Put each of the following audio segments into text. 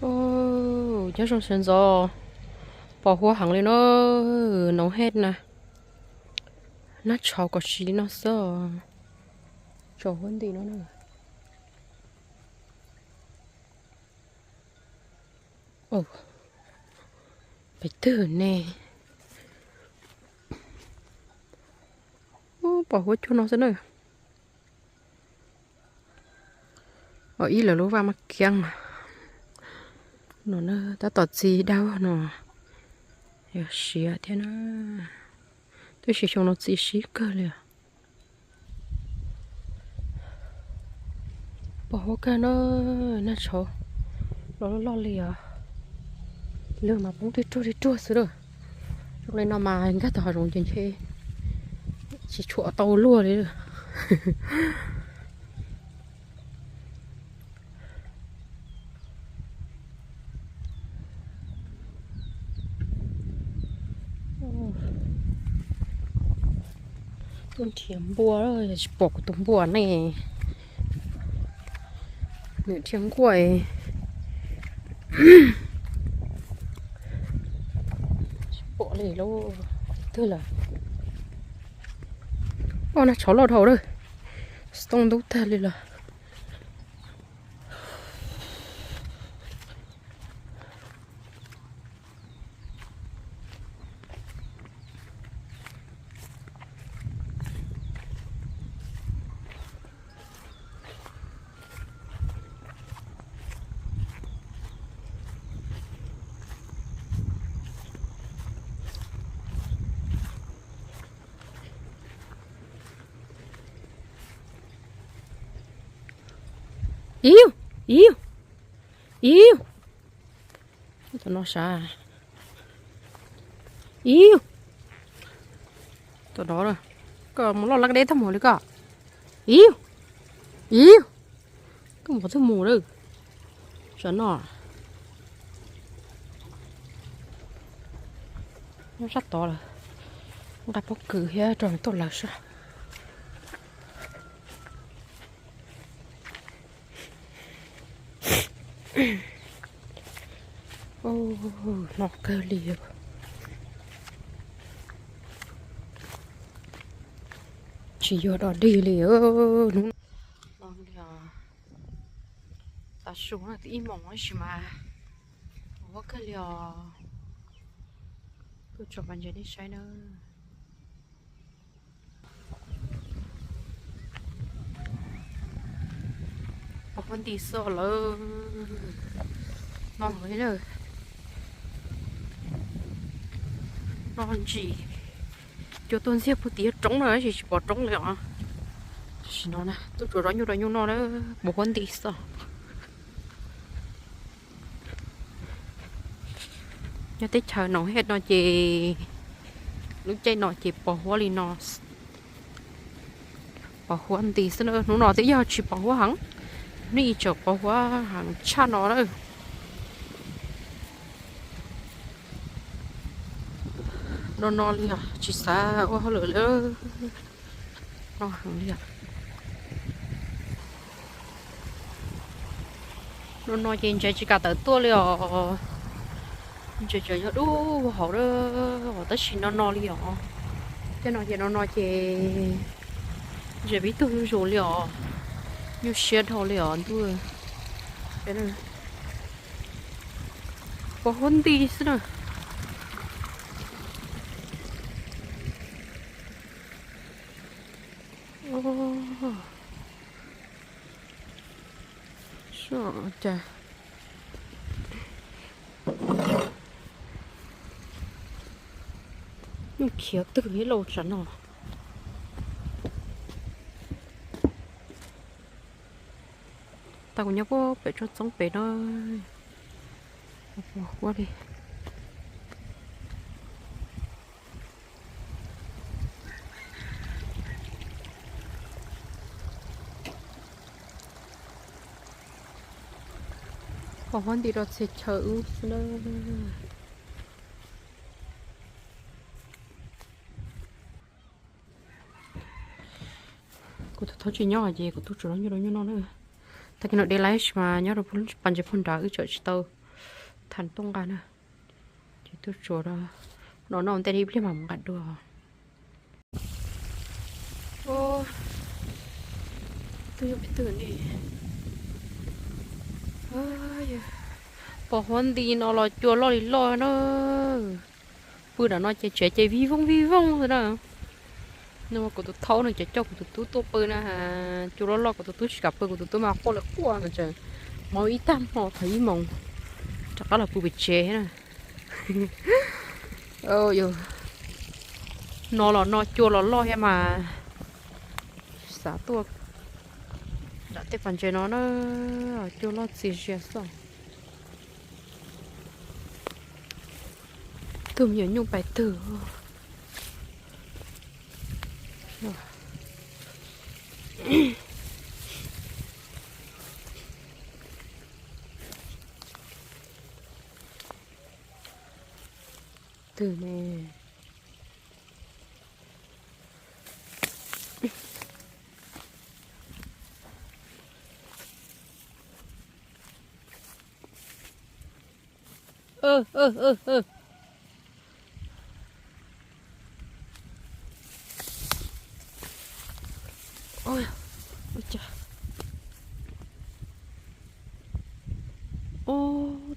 Ub, nyob zoo sawv ntxov, pos huab heev li no, noov hej na, nab tshauv kom tsis li no xwb, tsaus huab nti no na. Pem twg ne? Ub, pos huab cuag no xwb na. Ib lawv lub vaj maj kiab no na, tab tom txi dawb no, yog siav thiab na. Twb siav xyoo no txi sib kawg li os. Pos huab kawg na, nab tshauv los loj loj li os. Lwg mas poob rig ruag rig ruag xwb lawm. Zoo li no mas nkag tau hav zoov ces ntshe tsis tshuam tau luag li. Tuaj nrhiav npua, tsis pom kuv tus npua ne. Nws dhia nkuaj, tsis pom li lauj. Twg lawm? Oj, nab tshauv loj dhau lawm, tooj ntub tag li lawm. Iv, iv, iv. Tom no sav. Iv. Tom no, koj mus loj laj deb tag mus li koj. Iv, iv. Koj mus qhov twg mus lawm? Sav no, nyob sab tod lawm. Nqa pob kws thiab rau tuaj lawm sab. No kawg li, tsis yog dog dig li. Hnub no li os, tav su twb ib moos tab sis mas huab kawg li os. Tuaj tso pov ntses nej saib na. Pos huab nti xwb lawm. No, no ntsis cua tuaj ntxiag puag tim roob na, tab sis tsis pom roob li os. Tam sim no na tuaj tsuas zov nyuj rau nyuj noj na, pos huab nti xwb. Nyob teb chaws Noom Hej no ces lub caij no ces pos huab li no, pos huab nti xwb na. Hnub no twb yog tsis pos huab heev, hnub i tseem pos huab heev tshaj no na. No no li os, tsis xav ua hauj lwm li. No heev li os. No no ces ntses tsis kam tawm tuaj li os. Ntses tseem yog dub hauv, tab sis no no li os. Tej no ces no no ces ntses pib tuag zuj zus li os. Nyuaj siab dhau li os ntuj. Pos huab nti xwb na. Cas nyuj khiav twg ib lauj tsav no. Tau kuv nyob puag pem tsob txoob pem no. Huab li. Pos huab nti rau txhia chaw wb xwb na. Kuv tus thawj tsis nyob ces kuv tuaj tsuas zov nyuj rau nyuj noj na. Tag kis no de laib sis mas nyob rau pos ntses puag nrad wb tseem tsis tau Thav tuaj nqa na, ces tuaj tsuav no, no ntej ib pliag mas mus nqa dua. Twb yog peb twg ne? Pos huab nti no los cua loj li loj na. Pw nram no ces tsev ces vij vooj vij vooj xwb na. No kuv tus thaub no ces coj kuv tus tub tuaj pw na, cua loj loj kuv tus tub tsis kam pw, kuv tus tub mas quaj li quaj no ces hmo ib tag hmo thaum ib moos rov qab los pw pem tsev na. No los no cua los loj thiab mas xav tuaj nram tej pas ntses no na, cua loj txias zias xwb. Tug me nyuam nyuj pais twg. Twg ne? Ua cas, ua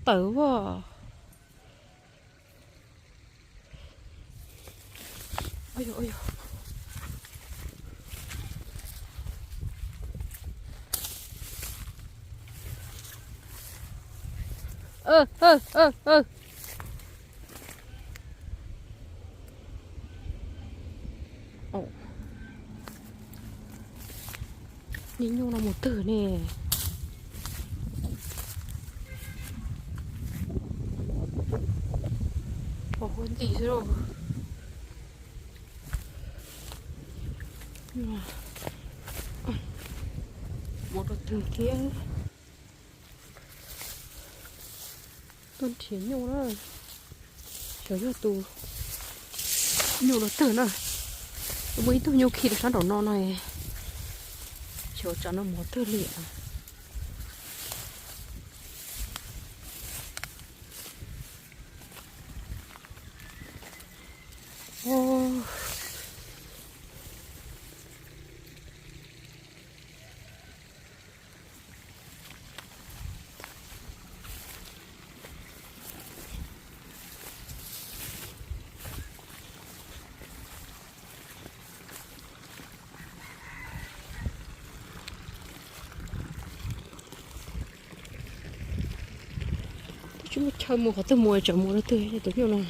tawm as. Niag nyuj no mus twg ne? Pos huab nti xwb lauj. Mus rau twg thiab? Tuaj nrhiav nyuj na. Xyov yog tus nyuj dua twg na. Muaj ib tug nyuj khi rau sab nraum no no. Xyov tsam no mus twg li. Twb tsis muaj chaw mus qhov twg mus, tsam mus rau twg tus nyuj no.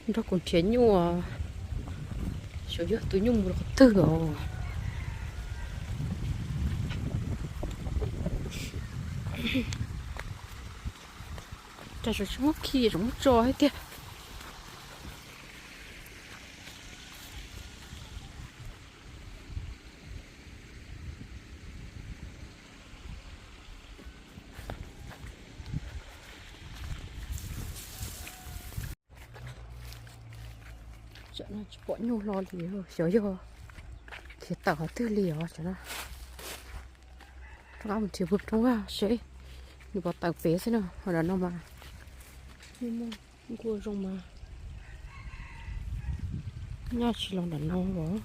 Nrog kuv nrhiav nyuj, xyov yog tus nyuj mus rau qhov twg os. Cas tseem tsis muab khi, tseem muab tso thiab tiag. Tam no tsis pom nyuj hlo li, xyov yog khiav tawm qhov twg li os tam no. Rov qab mus nrhiav puag roob vaj seb nws puas tawm pem xwb na. Ho nram no mas muaj muaj nkuaj zoo mas nyaj tsis los nram no los.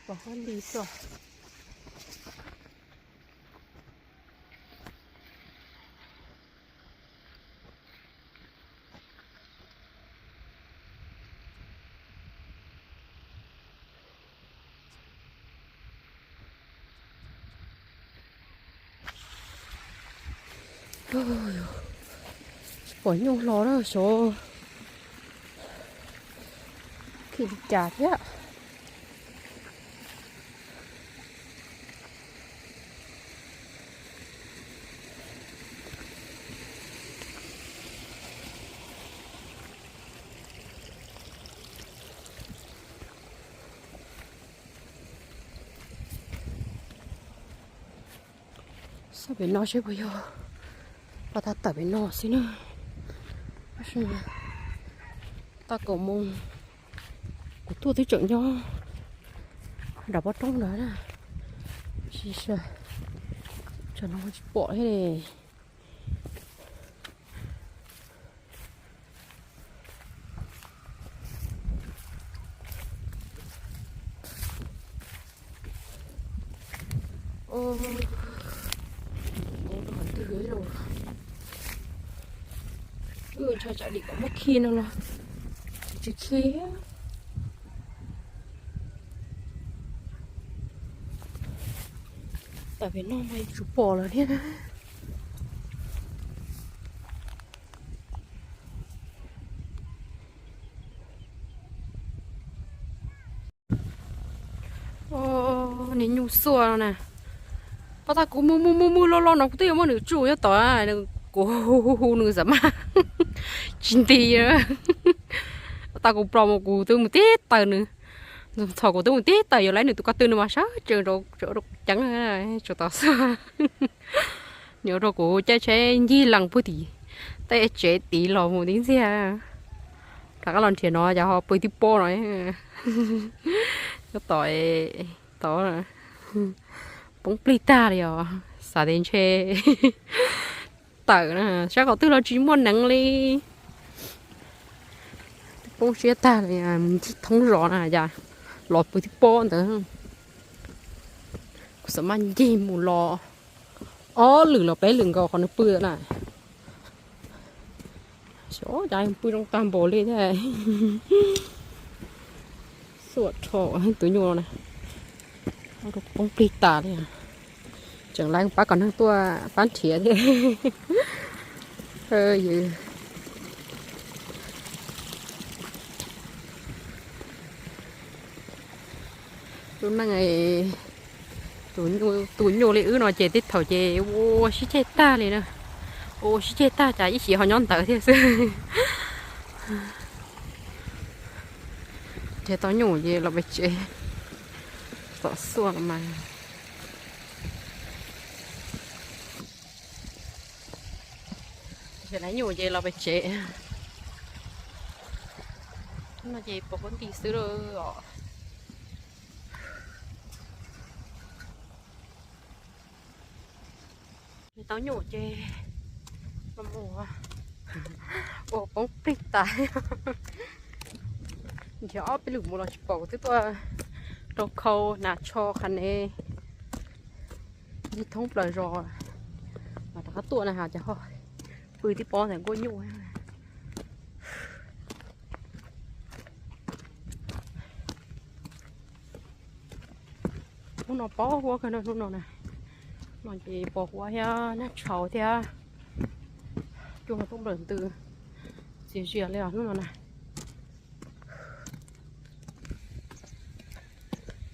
Pos huab nti xwb. Pom nyuj hlo na xyov khi li cas thiab. Xauj pem no seb puas yog pab tab tawm pem no xwb na. Tab sis tau kaum moos kuv tuaj twb tseem nyob nram pob roob ntawd na. Tab sis tsam no tsis pom thiab li. Wb ntshai tsam dim kom muab khi no los tsis khi. Tam pem no mas yuav tsum pom lawm thiab na. Niag nyuj xuaj no na, pab tab kuv mus mus mus mus los los no kuv twb yuav muab nws tsuj nyob tod, kuv hu hu hu nws xam maj tsis nti. Pab tab kuv plo mus kuv twb mus tib taws nws, txhom kuv twb mus tib taws yuav laib nws tus ko tw nws mas sawv tsees rau kuv ceev tsuas tau xuaj. Nws ua rau kuv caij tsheb ncig lees puag tim tej tsev tid los mus tib ntxiag. Rov qab los nrhiav no ces ho pw tib pob no. Nyob tod tod poob plig tag li os, xav tias ntshe tawm na, sab qhov twg los tsis muaj neev li. Twb poob siab tag li, ncig thoob zos na cas los pw tib pob ntawd. Kuv xam maj ncig mus los ob lwm los peb lwm nkaus qhov nws pw na. Xyov cas pw zoo tag npaum li thiab. Xuaj rho tus nyuj no na, poob plig tas li. Tseem lawv pab kom neeg tuaj pab nrhiav thiab. Lub neej, tus nyuj li wb no ces tej thaum ces ua sib ceg tag li na. Ua sib ceg tag cas ib chim ho nyob ntawd thiab xwb. Nrhiav tau nyuj ces los pem tsev. Tom xuaj los mas. Nrhiav tau nyuj ces los pem tsev. No ces pos huab nti xwb os. Nrhiav tau nyuj ces los mus ua poob plig tas. Nrhiav ob peb lwm mus los tsis pom, kuv twb tuaj rau khau nas tsho qha ne, ncig thoob plaws zos mas rov qab tuaj na has ces ho pw tib pob ntawm nkuaj nyuj. Hnub no pos huab kawg na, hnub no na, no ces pos huab thiab nag tshauv thiab, cua tuaj nplawm ntws, txias zias li os hnub no na.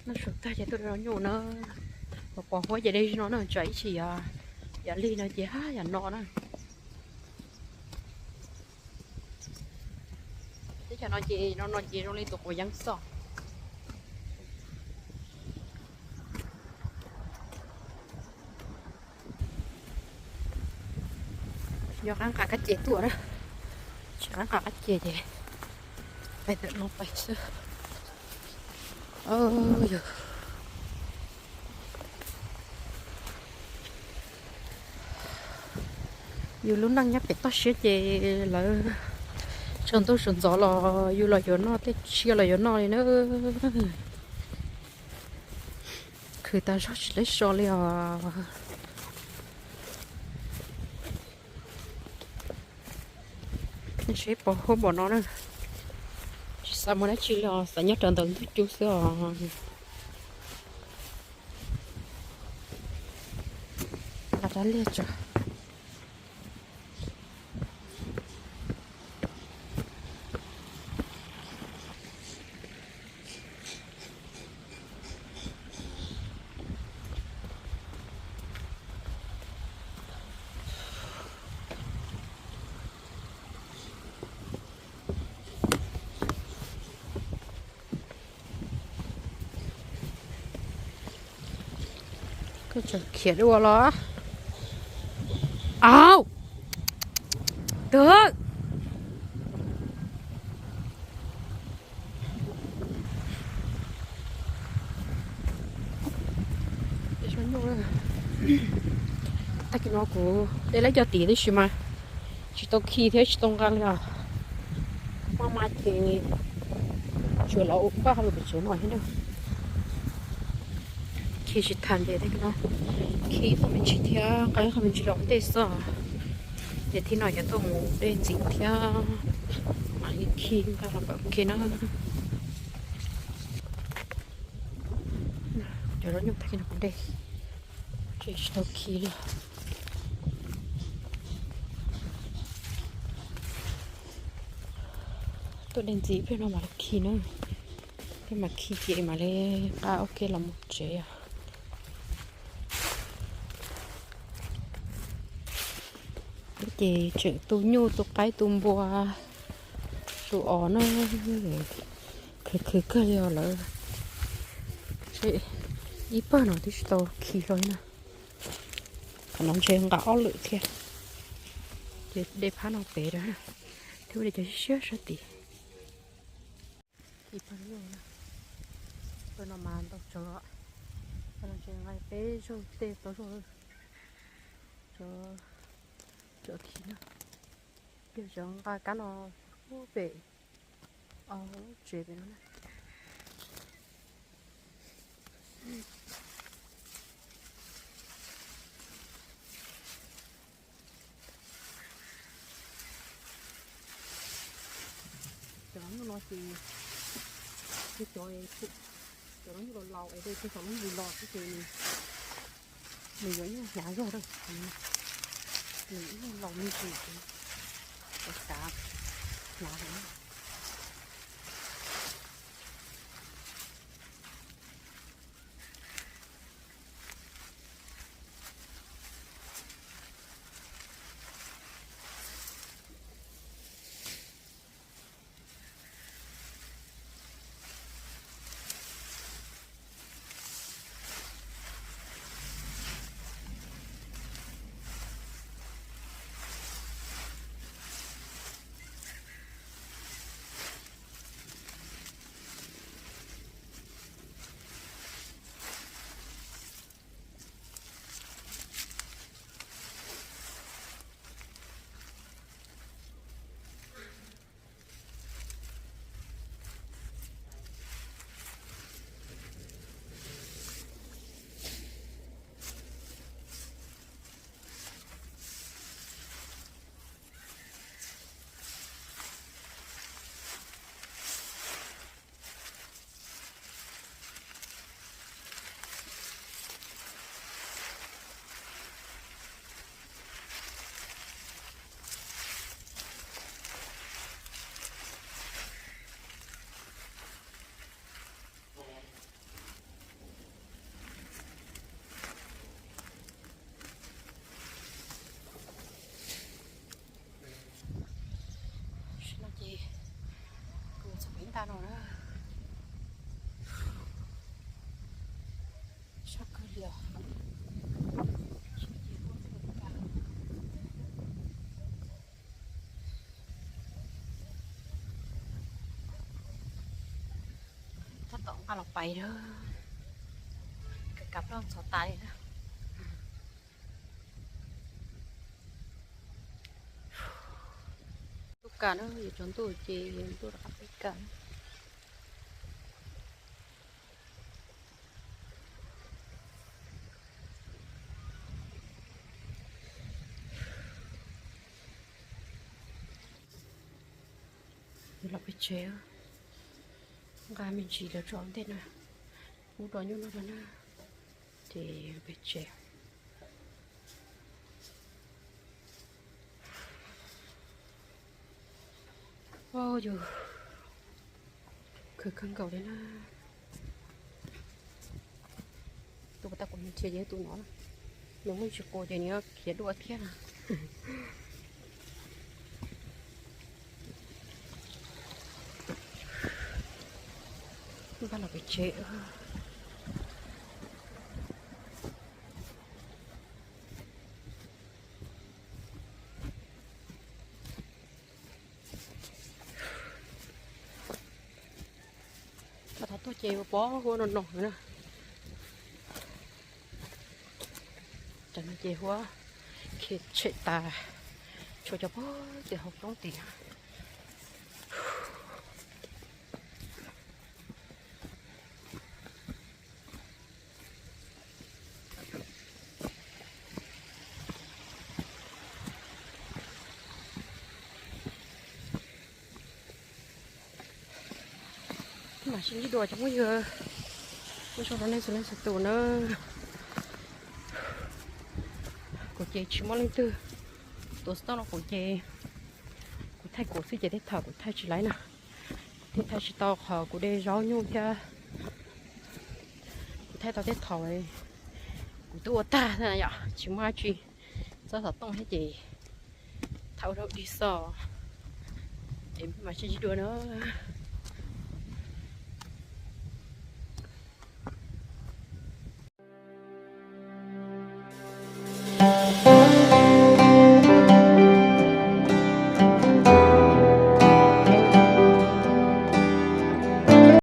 Nag tshauv tag ces tuaj rau nyuj na, pos huab ces dej no na, tsam ib chim yam lig no ces yam no na. Teb chaws no ces no no ces zoo li tus quav yeeb xwb. Yog qaab nqa kab ce tuaj na, tsis qaab nqa kab ce ces pais ntawm no pais xwb. Yus lub neej nyob pem toj siab ces lawv tsaus ntuj tsaus ntxov los yus los yuav noj, tej tsiaj los yuav noj li na. Khwv tas zog tsis leb so li os. Seb pos huab npaum no na, tsis xav mus dab tsi li os, xav nyob rawv ntawm ntug cub xwb os. Nqa rab liag tso. Khiav dua los. Au, tug. Tag kis no kuv de laib cov tid tib si mas tsis tau khi thiab tsis tau nqa li os. Maj mam ces tsuas los ua npaj hauj lwm pem tsev no thiab na. Khi tsis tas ces tag kis no khi qhov me ntsis thiab nqa qhov me ntsis los ua ntej xwb. Ces thib no yuav tuaj mus de ntxiv thiab mam li khi nqa los pem ua ke na. Cov zaub nyuj tag kis no kuv de tsis tau khi li. Tuaj de ntxiv pliag no mam li khi na. Pliag mam khi ces mam li nqa ua ke los mus tsev os. Ces tseem tu nyuj tu qaib tu npua tu os na. Khwv khwv kawg li os lawm. Ib pawg no twb tsis tau khi hlo li na. Qhov no ntshe nqa ob lwm thiab. Ces de phab no pem rau, thiab ua de cov siab siab sab tid. Khi pawg no, pawg no mas ntau tsawv. Pawg no ntshe nqa peb zaug tej plaub zaug. Cov khi no, yog cov nqa kab no pem tsev pem no na. Cov no ces, cov, cov no laus es de tau cov lub ntsis los xwb ces nws yuav ib nyuag hnyav zog rau, nws ib nyuag laus me ntsis ces xav hnyav heev. Tam sim no ces kuv txog pem ntaj no na. Sab kawg li os. Tab tom nqa los pais na, kav kav plaub ntxhov tas li na. Tub kas na, yuav tsaus ntuj ces yuav tuaj rov qab peb kas. Los peb tsev, nqa me ntsis los tso ntej na, ub rov nyuj no rau na, ces peb tsev. Yus khwv kawg nkaus li na. Tus pas tas kuv mus nrhiav ces tus no, nws muaj ntsis qus ces nws yuav khiav dua thiab na. Npaj los pem tsev. Ces ua pob huab no no na. Tam no ces huab khi tshem tas, tshuav cov pob tias hauv roob tid. Mam sib ntsib dua cov phooj ywg, ua tsaug rau nej txhua leej txhua tus na. Kuv ces tsis muaj leej twg tuav xov tooj rau kuv ces kuv thaij kuv xwb ces tej thaum kuv thaij tsis laib na, thiaj thaij tsis tau qhov kuv de zaub nyuj thiab. Kuv thaij tau tej thaum kuv twb ua tag yom, tsis muaj dab tsi, txog xov tooj thiab ces thaij ua rau dig xo. Es mam sib ntsib dua na.